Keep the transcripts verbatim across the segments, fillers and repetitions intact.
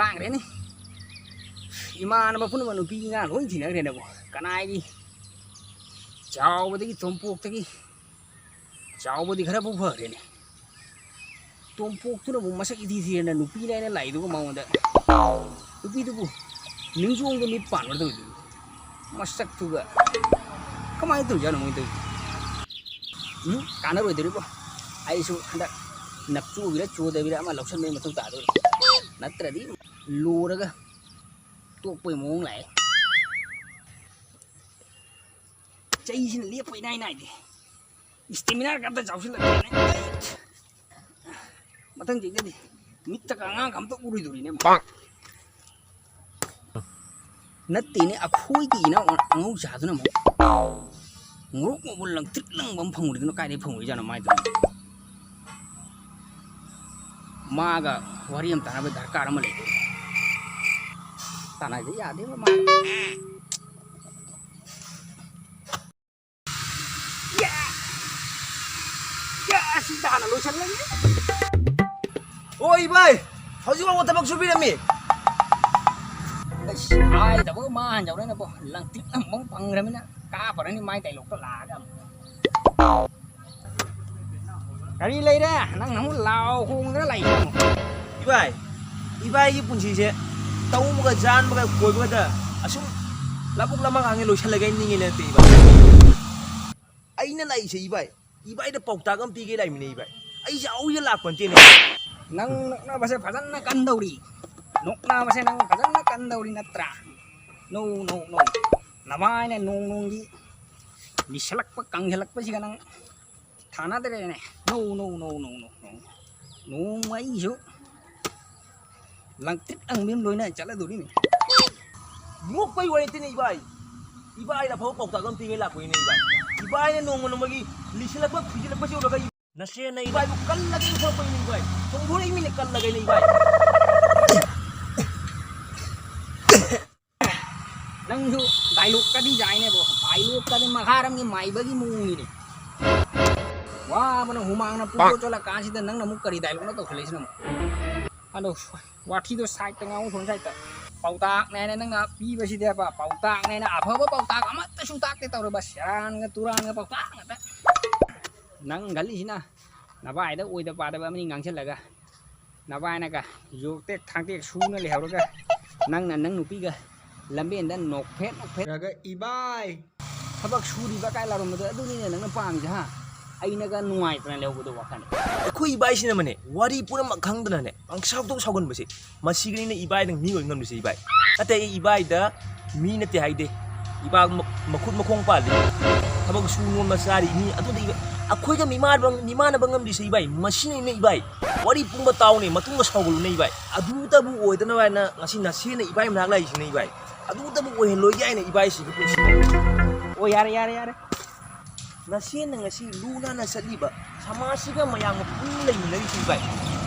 ꯂꯥꯡꯈ꯭ꯔꯦꯅꯦ꯫ ꯏꯃꯥꯟꯅꯕ ꯄꯨꯝꯅꯃꯛ ꯅꯨꯄꯤ ꯑꯉꯥꯡ ꯂꯣꯏ ꯊꯤꯅꯈ꯭ꯔꯦꯅꯦꯕꯣ꯫ ꯀꯅꯥꯒꯤ ꯆꯥꯎꯕꯗꯒꯤ ꯇꯣꯝꯄꯣꯛꯇꯒꯤ ꯆꯥꯎꯕꯗꯤ ꯈꯔꯕꯨ ꯐꯈ꯭ꯔꯦꯅꯦ꯫ ꯇꯣꯝꯄꯣꯛꯇꯨꯅꯕꯨ ꯃꯁꯛ ꯏꯊꯤ ꯊꯤꯔꯅ ꯅꯨꯄꯤꯅꯦ ꯍꯥꯏꯅ ꯂꯥꯛꯏꯗꯨꯒ ꯃꯉꯣꯟꯗ꯫ ꯅꯨꯄꯤꯗꯨꯕꯨ ꯅꯤꯡꯖꯣꯡꯗ ꯃꯤꯠ ꯄꯥꯟꯕ꯭ꯔꯥ ꯇꯧꯔꯤꯗꯨꯕꯨ꯫ ꯃꯁꯛꯇꯨꯒ꯫ ꯀꯃꯥꯏꯅ ꯇꯧꯔꯤꯖꯥꯠꯅꯣ ꯃꯣꯏ ꯇꯧꯔꯤꯗꯨꯕꯨ? ꯎꯝ? ꯀꯥꯟꯅꯔꯣꯏꯗꯧꯔꯤꯕꯣ꯫ ꯑꯩꯁꯨ ꯍꯟꯗꯛ ꯅꯞꯆꯨꯕꯤꯔ ꯆꯨꯗꯕꯤꯔ ꯑꯃ ꯂꯧꯁꯟꯕꯒꯤ ꯃꯊꯧ ꯇꯥꯗꯣꯔꯤ꯫ ꯅꯠꯇ꯭ꯔꯗꯤ ꯂꯣꯔꯒ ꯇꯣꯛꯄꯩ ꯃꯑꯣꯡ ꯂꯥꯛꯑꯦ꯫ ꯆꯩꯁꯤꯅ ꯂꯦꯞꯄ ꯏꯅꯥꯏ ꯅꯥꯏꯗꯦ꯫ ꯏꯁꯇꯦꯃꯤꯅꯥꯒ ꯑꯝꯇ ꯆꯥꯎꯁꯤꯜꯂꯛꯇ꯭ꯔꯦꯅꯦ꯫ ꯃꯊꯪ ꯆꯍꯤꯗꯗꯤ ꯃꯤꯠꯇꯒ ꯑꯉꯥꯡꯒ ꯑꯝꯇ ꯎꯔꯣꯏꯗꯧꯔꯤꯅꯦ꯫ ꯅꯠꯇꯦꯅꯦ, ꯑꯩꯈꯣꯏꯒꯤ ꯏꯅꯥꯎ ꯑꯉꯧ ꯆꯥꯗꯨꯅ ꯑꯃꯨꯛ ꯉꯧꯔꯣꯛ ꯉꯧꯕ ꯂꯪꯇ꯭ꯔꯤꯛ ꯂꯪꯕ ꯑꯃ ꯐꯪꯉꯨꯔꯤꯗꯨꯅ ꯀꯥꯏꯗꯩ ꯐꯪꯉꯨꯔꯤꯖꯥꯠꯅꯣ ꯃꯥꯏꯗꯨꯅ? ꯃꯥꯒ ꯋꯥꯔꯤ ꯑꯃ ꯇꯥꯟꯅꯕ ꯗꯔꯀꯥꯔ ꯑꯃ ꯂꯩ꯫ ꯇꯥꯟꯅꯗ ꯌꯥꯗꯦꯕ ꯃꯥ꯫ ꯌꯥ, ꯁꯤ ꯇꯥꯟꯅ ꯂꯣꯏꯁꯜꯂꯒꯦ꯫ ꯑꯣ, ꯏꯕꯥꯏ, ꯍꯧꯖꯤꯛ ꯐꯥꯎꯕ ꯊꯕꯛ ꯁꯨꯕꯤꯔꯝꯃꯤ? ꯑꯁ, ꯍꯥꯏꯗꯕꯒ ꯃꯥ ꯍꯟꯖꯧꯔꯦꯅꯀꯣ, ꯂꯪꯇ꯭ꯔꯤꯛ ꯂꯪꯕ ꯑꯃ ꯐꯪꯈ꯭ꯔꯃꯤꯅ ꯀꯥꯞꯄꯔꯅꯤ ꯃꯥꯏ ꯗꯥꯏꯂꯣꯛꯇꯣ ꯂꯥꯛꯑꯒ ꯑꯃꯨꯛ꯫ ꯀꯔꯤ ꯂꯩꯔꯦ? ꯅꯪꯅ ꯑꯃꯨꯛ ꯂꯥꯎ ꯈꯣꯡꯗꯅ ꯂꯩꯔꯦ ꯑꯃꯨꯛ꯫ ꯏꯕꯥꯏ, ꯏꯕꯥꯏꯒꯤ ꯄꯨꯟꯁꯤꯁꯦ ꯇꯧꯕꯒ ꯆꯥꯟꯕꯒ ꯀꯣꯏꯕꯒꯗ ꯑꯁꯨꯝ ꯂꯕꯨꯛ ꯂꯃꯥꯡ ꯍꯥꯡꯉꯦ ꯂꯣꯏꯁꯜꯂꯒꯦ ꯍꯥꯏꯅꯤꯡꯉꯦ ꯅꯠꯇꯦ ꯏꯕꯥꯏ꯫ ꯑꯩꯅ ꯂꯥꯛꯏꯁꯦ ꯏꯕꯥꯏ, ꯏꯕꯥꯏꯗ ꯄꯥꯎꯇꯥꯛ ꯑꯃ ꯄꯤꯒꯦ ꯂꯥꯛꯏꯃꯤꯅꯦ ꯏꯕꯥꯏ꯫ ꯑꯩꯁꯦ ꯑꯥꯎꯁꯦ ꯂꯥꯛꯄ ꯅꯠꯇꯦꯅꯦ꯫ ꯅꯪ ꯅꯣꯛꯅꯕꯁꯦ ꯐꯖꯅ ꯀꯟꯗꯧꯔꯤ꯫ ꯅꯣꯛꯅꯕꯁꯦ ꯅꯪ ꯐꯖꯅ ꯀꯟꯗꯧꯔꯤ ꯅꯠꯇ꯭ꯔꯥ? ꯅꯣ, ꯅꯣ, ꯅꯣ꯫ ꯅꯃꯥꯏꯅ ꯅꯣꯡ ꯅꯣꯡꯒꯤ ꯂꯤꯁꯜꯂꯛꯄ, ꯀꯪꯁꯤꯜꯂꯛꯄꯁꯤꯒ ꯅꯪ ꯊꯥꯅꯗ꯭ꯔꯦꯅꯦ꯫ ꯅꯣ, ꯅꯣ, ꯅꯣ, ꯅꯣ, ꯅꯣ, ꯅꯣ꯫ ꯅꯣꯡꯃ ꯑꯩꯁꯨ ꯂꯪꯇ꯭ꯔꯤꯛ ꯂꯪꯕꯤ ꯑꯃ ꯂꯣꯏꯅ ꯆꯠꯂꯗꯣꯔꯤꯅꯤ꯫ ꯅꯣꯛꯄꯩ ꯋꯥꯔꯤ ꯅꯠꯇꯦꯅꯦ ꯏꯕꯥꯏ꯫ ꯏꯕꯥꯏꯅ ꯑꯐꯕ ꯄꯥꯎꯇꯥꯛ ꯑꯃ ꯄꯤꯒꯦ ꯂꯥꯛꯄꯅꯤꯅꯦ ꯏꯕꯥꯏ꯫ ꯏꯕꯥꯏꯅ ꯅꯣꯡꯃ ꯅꯣꯡꯃꯒꯤ ꯂꯤꯁꯤꯜꯂꯛꯄ, ꯈꯨꯏꯖꯤꯜꯂꯛꯄꯁꯤ ꯎꯔꯒ ꯅꯆꯦꯅ ꯏꯕꯥꯏꯕꯨ ꯀꯜꯂꯒꯦꯅ ꯊꯣꯛꯂꯛꯄꯅꯤꯅꯦ ꯏꯕꯥꯏ꯫ ꯆꯣꯡꯊꯣꯔꯛꯏꯃꯤꯅꯦ ꯀꯜꯂꯒꯦꯅ ꯏꯕꯥꯏ꯫ ꯅꯪꯁꯨ ꯗꯥꯏꯂꯣꯛꯀꯗꯤ ꯌꯥꯏꯅꯦꯕꯣ꯫ ꯗꯥꯏꯂꯣꯛꯀꯗꯤ ꯃꯈꯥꯔꯝꯒꯤ ꯃꯥꯏꯕꯒꯤ ꯃꯑꯣꯡꯅꯤꯅꯦ꯫ ꯋꯥꯕꯅ ꯍꯨꯃꯥꯡꯅ ꯄꯨꯡꯆꯣꯠ ꯆꯣꯠꯂ ꯀꯥꯟꯁꯤꯗ ꯅꯪꯅ ꯑꯃꯨꯛ ꯀꯔꯤ ꯗꯥꯏꯂꯣꯛꯅꯣ ꯇꯧꯁꯜꯂꯛꯏꯁꯤꯅ ꯑꯃꯨꯛ? ꯑꯗꯣ ꯋꯥꯊꯤꯗꯣ ꯁꯥꯏꯠꯇ ꯉꯥꯡꯉꯨ, ꯁꯣꯝ ꯁꯥꯏꯠꯇ꯫ ꯄꯥꯎꯇꯥꯛꯅꯦ ꯍꯥꯏꯅ ꯅꯪꯅ ꯄꯤꯕꯁꯤꯗꯤ ꯍꯥꯏꯕ, ꯄꯥꯎꯇꯥꯛꯅꯦ ꯍꯥꯏꯅ ꯑꯐꯕ ꯄꯥꯎꯇꯥꯛ ꯑꯃꯠꯇꯁꯨ ꯇꯥꯛꯇꯦ ꯇꯧꯔꯕ, ꯁꯦꯔꯥꯟꯒ ꯇꯨꯔꯥꯟꯒ ꯄꯥꯎꯇꯥꯛ ꯉꯥꯛꯇ꯫ ꯅꯪ ꯈꯜꯂꯤꯁꯤꯅ ꯅꯚꯥꯏꯗ ꯑꯣꯏꯗ ꯄꯥꯗꯕ ꯑꯃꯅꯤ ꯉꯥꯡꯁꯤꯜꯂꯒ, ꯅꯚꯥꯏꯅꯒ ꯌꯣꯛꯇꯦꯛ ꯊꯥꯡꯇꯦꯛ ꯁꯨꯅ ꯂꯩꯍꯧꯔꯒ, ꯅꯪꯅ ꯅꯪ ꯅꯨꯄꯤꯒ ꯂꯝꯕꯦꯟꯗ ꯅꯣꯛꯐꯦꯠ ꯅꯣꯛꯐꯦꯠ ꯏꯕꯥꯏ, ꯊꯕꯛ ꯁꯨꯔꯤꯕ ꯀꯥꯏ ꯂꯥꯎꯔꯝꯕꯗꯣ ꯑꯗꯨꯅꯤꯅꯦ ꯅꯪꯅ ꯄꯥꯝꯃꯤꯁꯦ, ꯍꯥ? ꯑꯩꯅꯒ ꯅꯨꯡꯉꯥꯏꯇꯅ ꯂꯩꯍꯧꯕꯗꯣ ꯋꯥꯈꯜ꯫ ꯑꯩꯈꯣꯏ ꯏꯕꯥꯏꯁꯤꯅꯃꯅꯦ, ꯋꯥꯔꯤ ꯄꯨꯝꯅꯃꯛ ꯈꯪꯗꯅꯅꯦ, ꯄꯪꯁꯥꯎꯗ ꯁꯥꯎꯒꯟꯕꯁꯦ, ꯃꯁꯤꯒꯤꯅꯤꯅꯦ ꯏꯕꯥꯏꯅ ꯃꯤ ꯑꯣꯏ ꯉꯝꯗ꯭ꯔꯤꯁꯦ ꯏꯕꯥꯏ꯫ ꯅꯠꯇꯦ, ꯑꯩ ꯏꯕꯥꯏꯗ ꯃꯤ ꯅꯠꯇꯦ ꯍꯥꯏꯗꯦ꯫ ꯏꯕꯥꯏ ꯃ-, ꯃꯈꯨꯠ ꯃꯈꯣꯡ ꯄꯥꯜꯂꯤ, ꯊꯕꯛ ꯁꯨ ꯅꯣꯝꯅ ꯆꯥꯔꯤ ꯃꯤ꯫ ꯑꯗꯨꯗ ꯏꯕꯥꯏ, ꯑꯩꯈꯣꯏꯒ ꯃꯤꯃꯥꯟꯅꯕ, ꯃꯤꯃꯥꯟꯅꯕ ꯉꯝꯗ꯭ꯔꯤꯁꯦ ꯏꯕꯥꯏ, ꯃꯁꯤꯅꯅꯦ ꯏꯕꯥꯏ꯫ ꯋꯥꯔꯤ ꯄꯨꯝꯕ ꯇꯥꯎꯅꯦ, ꯃꯇꯨꯡꯗ ꯁꯥꯎꯒꯠꯂꯨꯅꯦ ꯏꯕꯥꯏ꯫ ꯑꯗꯨꯇꯕꯨ ꯑꯣꯏꯗꯅꯕ ꯍꯥꯏꯅ ꯉꯁꯤ ꯅꯁꯦꯅ ꯏꯕꯥꯏ ꯃꯅꯥꯛ ꯂꯥꯛꯏꯁꯤꯅꯦ ꯏꯕꯥꯏ꯫ ꯑꯗꯨꯇꯕꯨ ꯑꯣꯏꯍꯜꯂꯣꯏꯒꯦ ꯍꯥꯏꯅ ꯏꯕꯥꯏꯁꯤꯒꯤ ꯄꯨꯟꯁꯤ꯫ ꯑꯣ, ꯌꯥꯔꯦ, ꯌꯥꯔꯦ, ꯌꯥꯔꯦ꯫ ꯅꯁꯦꯅ ꯉꯁꯤ ꯂꯨ ꯅꯥꯟꯅ ꯆꯠꯂꯤꯕ ꯁꯃꯥꯖꯁꯤꯒ ꯃꯌꯥꯝꯒ ꯄꯨꯟꯅ ꯂꯩꯃꯤꯟꯅꯔꯤꯁꯤ ꯏꯕꯥꯏ꯫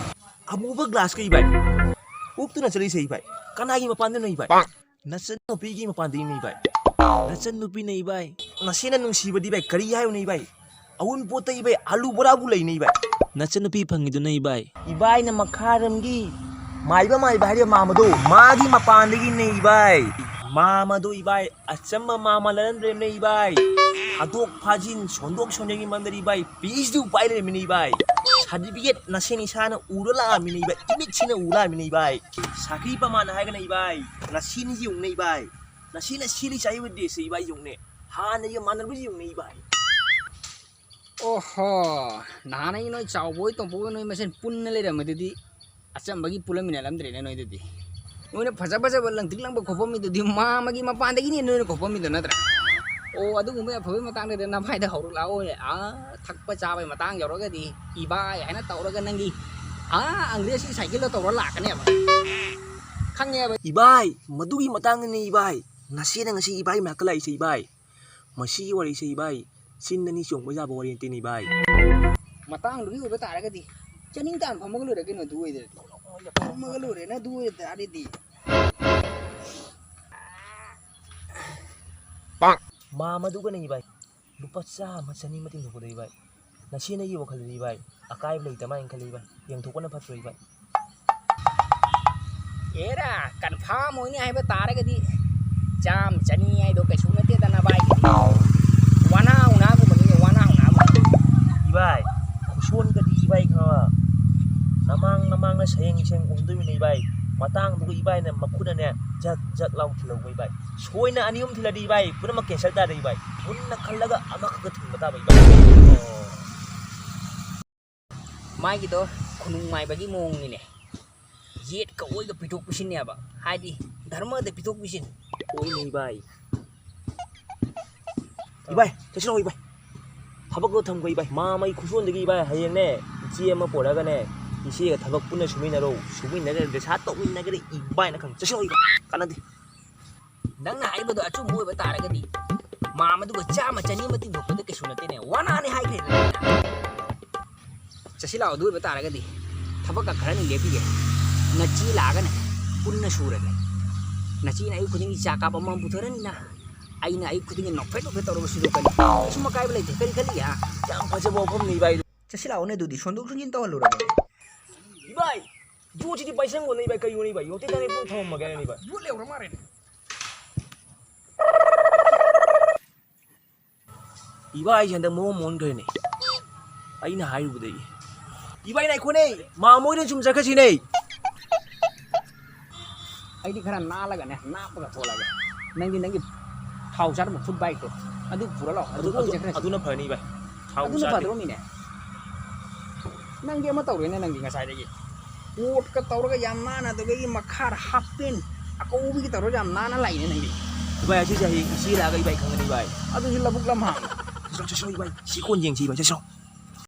ꯑꯃꯨꯕ ꯒ꯭ꯂꯥꯁꯀ ꯏꯕꯥꯏ꯫ ꯎꯞꯇꯨꯅ ꯆꯠꯂꯤꯁꯦ ꯏꯕꯥꯏ꯫ ꯀꯅꯥꯒꯤ ꯃꯄꯥꯟꯗꯅꯣ ꯏꯕꯥꯏ? ꯅꯆꯟꯅꯨꯄꯤꯒꯤ ꯃꯄꯥꯟꯗꯒꯤꯅꯦ ꯏꯕꯥꯏ꯫ ꯅꯆꯟꯅꯨꯄꯤꯅ ꯏꯕꯥꯏ꯫ ꯅꯁꯦꯅ ꯅꯨꯡꯁꯤꯕꯗꯤ ꯏꯕꯥꯏ ꯀꯔꯤ ꯍꯥꯏꯌꯨꯅꯦ ꯏꯕꯥꯏ? ꯑꯋꯨꯟꯄꯣꯠꯇ ꯏꯕꯥꯏ ꯑꯥꯂꯨ ꯕꯣꯔꯥꯕꯨ ꯂꯩꯅꯦ ꯏꯕꯥꯏ꯫ ꯅꯆꯟꯅꯨꯄꯤ ꯐꯪꯉꯤꯗꯨꯅ ꯏꯕꯥꯏ꯫ ꯏꯕꯥꯏꯅ ꯃꯈꯥꯔꯝꯒꯤ ꯃꯥꯏꯕ ꯃꯥꯏꯕ ꯍꯥꯏꯔꯤꯕ ꯃꯥꯃꯗꯣ, ꯃꯥꯒꯤ ꯃꯄꯥꯟꯗꯒꯤꯅꯦ ꯏꯕꯥꯏ꯫ ꯃꯥꯃꯗꯣ ꯏꯕꯥꯏ, ꯑꯆꯝꯕ ꯃꯥꯃ ꯂꯩꯔꯝꯗ꯭ꯔꯦꯅꯦ ꯏꯕꯥꯏ꯫ ꯊꯥꯗꯣꯛ ꯐꯥꯖꯤꯟ, ꯁꯣꯟꯗꯣꯛ ꯁꯣꯟꯖꯤꯟꯒꯤ ꯃꯔꯝꯗꯗꯤ ꯏꯕꯥꯏ ꯄꯤ ꯑꯩꯆ ꯗꯤ ꯄꯥꯏ ꯂꯩꯔꯝꯃꯤꯅꯦ ꯏꯕꯥꯏ꯫ ꯁꯥꯔꯇꯤꯐꯤꯀꯦꯠ ꯅꯁꯦꯟ ꯏꯁꯥꯅ ꯎꯔ ꯂꯥꯛꯑꯝꯃꯤꯅꯦ ꯏꯕꯥꯏ, ꯏꯃꯤꯠꯁꯤꯅ ꯎ ꯂꯥꯛꯑꯝꯃꯤꯅꯦ ꯏꯕꯥꯏ꯫ ꯁꯥꯈꯤ ꯄ꯭ꯔꯃꯥꯟ ꯍꯥꯏꯔꯒꯅ ꯏꯕꯥꯏ, ꯅꯁꯦꯟ ꯌꯦꯡꯉꯨꯅꯦ ꯏꯕꯥꯏ꯫ ꯅꯁꯦꯟꯅ ꯁꯦꯠꯂꯤ ꯆꯥꯔꯤꯕ ꯗ꯭ꯔꯦꯁꯁꯦ ꯏꯕꯥꯏ ꯌꯦꯡꯉꯨꯅꯦ, ꯍꯥꯟꯅꯒ ꯃꯥꯟꯅꯕꯁꯤ ꯌꯦꯡꯉꯨꯅꯦ ꯏꯕꯥꯏ꯫ ꯑꯣꯍꯣ, ꯅꯍꯥꯟ ꯑꯩ ꯅꯣꯏ ꯆꯥꯎꯕꯣꯏ ꯇꯣꯝꯄꯣꯏ ꯅꯣꯏ ꯃꯁꯦꯟ ꯄꯨꯟꯅ ꯂꯩꯔꯝꯕꯗꯨꯗꯤ ꯑꯆꯝꯕꯒꯤ ꯄꯨꯜꯂꯝꯃꯤꯟꯅꯔꯝꯗ꯭ꯔꯦꯅꯦ ꯅꯣꯏꯗꯨꯗꯤ꯫ ꯅꯣꯏꯅ ꯐꯖ ꯐꯖꯕ ꯂꯪꯇ꯭ꯔꯤꯛ ꯂꯪꯕ ꯈꯣꯠꯄꯝꯃꯤꯗꯨꯗꯤ ꯃꯥꯃꯒꯤ ꯃꯄꯥꯟꯗꯒꯤꯅꯤ ꯅꯣꯏꯅ ꯈꯣꯠꯄꯝꯃꯤꯗꯣ ꯅꯠꯇ꯭ꯔꯥ? ꯑꯣ, ꯑꯗꯨꯒꯨꯝꯕ ꯑꯐꯕꯒꯤ ꯃꯇꯥꯡꯗꯗꯤ ꯅꯚꯥꯏꯗ ꯍꯧꯔꯛꯂꯛꯑꯣꯏ꯫ ꯑꯥ, ꯊꯛꯄ ꯆꯥꯕꯒꯤ ꯃꯇꯥꯡ ꯌꯧꯔꯒꯗꯤ ꯏꯕꯥꯏ ꯍꯥꯏꯅ ꯇꯧꯔꯒ ꯅꯪꯒꯤ, ꯑꯥ, ꯑꯪꯒ꯭ꯔꯦꯖꯀꯤ ꯁꯥꯏꯀꯜꯗꯣ ꯇꯧꯔ ꯂꯥꯛꯀꯅꯦꯕ꯫ ꯈꯪꯉꯦꯕ꯫ ꯏꯕꯥꯏ, ꯃꯗꯨꯒꯤ ꯃꯇꯥꯡꯗꯅꯦ ꯏꯕꯥꯏ꯫ ꯅꯁꯦꯅ ꯉꯁꯤ ꯏꯕꯥꯏ ꯃꯅꯥꯛꯇ ꯂꯥꯛꯏꯁꯦ ꯏꯕꯥꯏ꯫ ꯃꯁꯤꯒꯤ ꯋꯥꯔꯤꯁꯦ ꯏꯕꯥꯏ, ꯆꯤꯟ ꯑꯅꯤ ꯆꯣꯡꯕ ꯌꯥꯕ ꯋꯥꯔꯤ ꯅꯠꯇꯦꯅꯦ ꯏꯕꯥꯏ꯫ ꯃꯇꯥꯡꯗꯨꯒꯤ ꯑꯣꯏꯕ ꯇꯥꯔꯒꯗꯤ ꯆꯥꯅꯤꯡ ꯇꯥꯅ ꯐꯝꯃꯒ ꯂꯣꯏꯔꯦ ꯀꯩꯅꯣ, ꯑꯗꯨ ꯑꯣꯏꯗ꯭ꯔꯗꯤ꯫ ꯐꯝꯃꯒ ꯂꯣꯏꯔꯦꯅ ꯑꯗꯨ ꯑꯣꯏ ꯇꯥꯔꯗꯤ꯫ ꯃꯥꯃꯗꯨꯒꯅꯦ ꯏꯕꯥꯏ, ꯂꯨꯄꯥ ꯆꯥꯝꯃ ꯆꯅꯤ ꯑꯃ ꯇꯤꯡꯊꯣꯛꯄꯗ ꯏꯕꯥꯏ, ꯅꯁꯦꯅꯒꯤ ꯋꯥꯈꯜꯗꯗꯤ ꯏꯕꯥꯏ, ꯑꯀꯥꯏꯕ ꯂꯩꯇ ꯃꯥꯏꯅ ꯈꯜꯂꯤ ꯏꯕꯥꯏ, ꯌꯦꯡꯊꯣꯛꯄꯅ ꯐꯠꯇ꯭ꯔꯣ ꯏꯕꯥꯏ? ꯑꯦꯔꯥ, ꯀꯟꯐꯥꯔꯝ ꯑꯣꯏꯅꯤ ꯍꯥꯏꯕ ꯇꯥꯔꯒꯗꯤ ꯆꯥꯝ ꯆꯅꯤ ꯍꯥꯏꯗꯣ ꯀꯩꯁꯨ ꯅꯠꯇꯦꯗꯅ ꯚꯥꯏ꯫ ꯋꯥꯅꯥ ꯎꯅꯥꯒꯨꯝꯕꯅꯤꯅꯦ, ꯋꯥꯅꯥ ꯎꯅꯥꯒꯨꯝꯕ꯫ ꯏꯕꯥꯏ, ꯈꯨꯁꯣꯟꯒꯗꯤ ꯏꯕꯥꯏ ꯈꯪꯉꯕ? ꯅꯃꯥꯡ ꯅꯃꯥꯡꯅ ꯁꯌꯦꯡ ꯁꯌꯦꯡ ꯎꯅꯗꯣꯏꯃꯤꯅꯦ ꯏꯕꯥꯏ꯫ ꯃꯇꯥꯡꯗꯨꯒ ꯏꯕꯥꯏꯅ ꯃꯈꯨꯠꯅꯅꯦ ꯖꯛ ꯖꯛ ꯂꯥꯎ ꯊꯤꯜꯍꯧꯕ ꯏꯕꯥꯏ꯫ ꯁꯣꯏꯅ ꯑꯅꯤ ꯑꯍꯨꯝ ꯊꯤꯜꯂꯗꯤ ꯏꯕꯥꯏ ꯄꯨꯝꯅꯃꯛ ꯀꯦꯟꯁꯦꯜ ꯇꯥꯔꯦ ꯏꯕꯥꯏ꯫ ꯃꯨꯟꯅ ꯈꯜꯂꯒ ꯑꯃꯈꯛꯇ ꯊꯤꯟꯕ ꯇꯥꯕ ꯏꯕꯥꯏ꯫ ꯑꯣ꯫ ꯃꯥꯒꯤꯗꯣ ꯈꯨꯅꯨꯡ ꯃꯥꯏꯕꯒꯤ ꯃꯑꯣꯡꯅꯤꯅꯦ꯫ ꯌꯦꯠꯀ ꯑꯣꯏꯒ ꯄꯤꯊꯣꯛ ꯄꯤꯁꯤꯟꯅꯦꯕ, ꯍꯥꯏꯗꯤ ꯙꯔꯃꯗ ꯄꯤꯊꯣꯛ ꯄꯤꯁꯤꯟ꯫ ꯍꯣꯏꯅꯦ ꯏꯕꯥꯏ꯫ ꯏꯕꯥꯏ, ꯆꯠꯁꯤꯜꯂꯛꯑꯣ ꯏꯕꯥꯏ꯫ ꯊꯕꯛꯇꯣ ꯊꯝꯈꯣ ꯏꯕꯥꯏ꯫ ꯃꯥ ꯃꯩ ꯈꯨꯁꯣꯟꯗꯒꯤ ꯏꯕꯥꯏ ꯍꯌꯦꯡꯅꯦ ꯏꯆꯦ ꯑꯃ ꯄꯣꯔꯛꯑꯒꯅꯦ ꯏꯆꯦꯒ ꯊꯕꯛ ꯄꯨꯟꯅ ꯁꯨꯃꯤꯟꯅꯔꯣ꯫ ꯁꯨꯃꯤꯟꯅꯒ꯭ꯔꯦ ꯄꯩꯁꯥ ꯇꯧꯃꯤꯟꯅꯒ꯭ꯔꯦ ꯏꯕꯥꯏꯅ ꯈꯪ꯫ ꯆꯠꯁꯤꯜꯂꯛꯑꯣ ꯏꯕꯥꯏ꯫ ꯀꯥꯟꯅꯗꯦ꯫ ꯅꯪꯅ ꯍꯥꯏꯕꯗꯣ ꯑꯆꯨꯝꯕ ꯑꯣꯏꯕ ꯇꯥꯔꯒꯗꯤ ꯃꯥ ꯃꯗꯨꯒ ꯆꯥꯝꯃ ꯆꯅꯤ ꯑꯃ ꯇꯤꯡꯊꯣꯛꯄꯗ ꯀꯩꯁꯨ ꯅꯠꯇꯦꯅꯦ꯫ ꯋꯥꯅꯥꯅꯤ ꯍꯥꯏꯈ꯭ꯔꯦꯗꯅ꯫ ꯆꯠꯁꯤꯜꯂꯛꯑꯣ, ꯑꯗꯨ ꯑꯣꯏꯕ ꯇꯥꯔꯒꯗꯤ ꯊꯕꯛꯀ ꯈꯔꯅꯤ ꯂꯦꯞꯄꯤꯒꯦ꯫ ꯅꯆꯦ ꯂꯥꯛꯑꯒꯅꯦ ꯄꯨꯟꯅ ꯁꯨꯔꯒꯦ꯫ ꯅꯆꯦꯅ ꯑꯌꯨꯛ ꯈꯨꯗꯤꯡꯒꯤ ꯆꯥ ꯀꯥꯞ ꯑꯃꯃꯝ ꯄꯨꯊꯔꯅꯤꯅ ꯑꯩꯅ ꯑꯌꯨꯛ ꯈꯨꯗꯤꯡꯒꯤ ꯅꯣꯛꯐꯦꯠ ꯅꯣꯛꯐꯦꯠ ꯇꯧꯔꯒ ꯁꯨꯗꯣꯛꯀꯅꯤ꯫ ꯀꯩꯁꯨꯝ ꯑꯀꯥꯏꯕ ꯂꯩꯇꯦ꯫ ꯀꯔꯤ ꯈꯜꯂꯤ, ꯍꯥ? ꯌꯥꯝ ꯐꯖꯕ ꯋꯥꯐꯝꯅꯤ ꯏꯕꯥꯏ꯫ ꯆꯠꯁꯤꯜꯂꯛꯑꯣꯅꯦ, ꯑꯗꯨꯗꯤ ꯁꯣꯟꯗꯣꯛ ꯁꯣꯟꯖꯤꯟ ꯇꯧꯍꯜꯂꯨꯔꯒꯦ꯫ ꯏꯕꯥꯏ, ꯌꯣꯠꯁꯤꯗꯤ ꯄꯥꯏꯁꯟꯒꯣꯅꯦ ꯏꯕꯥꯏ, ꯀꯩꯅꯣꯅꯦ ꯏꯕꯥꯏ? ꯌꯣꯠꯇꯤ ꯇꯥꯅꯦ ꯄꯨꯡ ꯊꯝꯃꯝꯃꯒꯦꯅꯦ ꯏꯕꯥꯏ꯫ ꯌꯣꯠ ꯂꯩꯍꯧꯔ ꯃꯥꯜꯂꯦꯅꯦ꯫ ꯏꯕꯥꯏꯁꯦ ꯍꯟꯗꯛ ꯃꯑꯣꯡ ꯑꯃ ꯑꯣꯟꯈ꯭ꯔꯦꯅꯦ꯫ ꯑꯩꯅ ꯍꯥꯏꯔꯨꯕꯗꯒꯤ꯫ ꯏꯕꯥꯏ ꯉꯥꯏꯈꯣꯅꯦ, ꯃꯥ ꯃꯣꯏꯗ ꯁꯨꯝ ꯆꯠꯈ꯭ꯔꯁꯤꯅꯦ꯫ ꯑꯩꯗꯤ ꯈꯔ ꯅꯥꯜꯂꯒꯅꯦ, ꯅꯥꯞꯄꯒ ꯊꯣꯛꯂꯛꯑꯒꯦ꯫ ꯅꯪꯗꯤ ꯅꯪꯒꯤ ꯊꯥꯎ ꯆꯥꯗꯕ ꯐꯨꯠ ꯕꯥꯏꯛꯇꯣ ꯑꯗꯨ ꯄꯨꯔ ꯂꯥꯛꯑꯣ꯫ ꯑꯗꯨ, ꯑꯗꯨ ꯈꯣꯡꯅ ꯑꯗꯨ, ꯆꯠꯈ꯭ꯔꯁꯤ꯫ ꯑꯗꯨꯅ ꯐꯅꯤ ꯏꯕꯥꯏ꯫ ꯊꯥꯎ ꯑꯗꯨꯅ ꯆꯥꯗꯦ꯫ ꯐꯗ꯭ꯔꯣ ꯃꯤꯅꯦ? ꯅꯪꯗꯤ ꯑꯃ ꯇꯧꯔꯦꯅꯦ, ꯅꯪꯗꯤ ꯉꯁꯥꯏꯗꯒꯤ꯫ ꯀꯣꯠꯀ ꯇꯧꯔꯒ ꯌꯥꯝ ꯅꯥꯟꯅ, ꯑꯗꯨꯗꯒꯤ ꯃꯈꯥꯗ ꯍꯥꯞ ꯄꯦꯟ ꯑꯀꯧꯕꯤꯒ ꯇꯧꯔꯒ ꯌꯥꯝ ꯅꯥꯟꯅ ꯂꯥꯛꯏꯅꯦ ꯅꯪꯗꯤ꯫ ꯏꯕꯥꯏ, ꯑꯁꯤꯁꯦ ꯍꯌꯦꯡ ꯏꯆꯦ ꯂꯥꯛꯑꯒ ꯏꯕꯥꯏ ꯈꯪꯒꯅꯤ ꯏꯕꯥꯏ꯫ ꯑꯗꯨꯗꯤ ꯂꯧꯕꯨꯛ ꯂꯝꯍꯥꯡ꯫ ꯆꯠꯁꯤꯔꯣ, ꯆꯠꯁꯤꯔꯣ ꯏꯕꯥꯏ, ꯁꯤ ꯀꯣꯟ ꯌꯦꯡꯁꯤ ꯏꯕꯥꯏ, ꯆꯠꯁꯤꯔꯣ꯫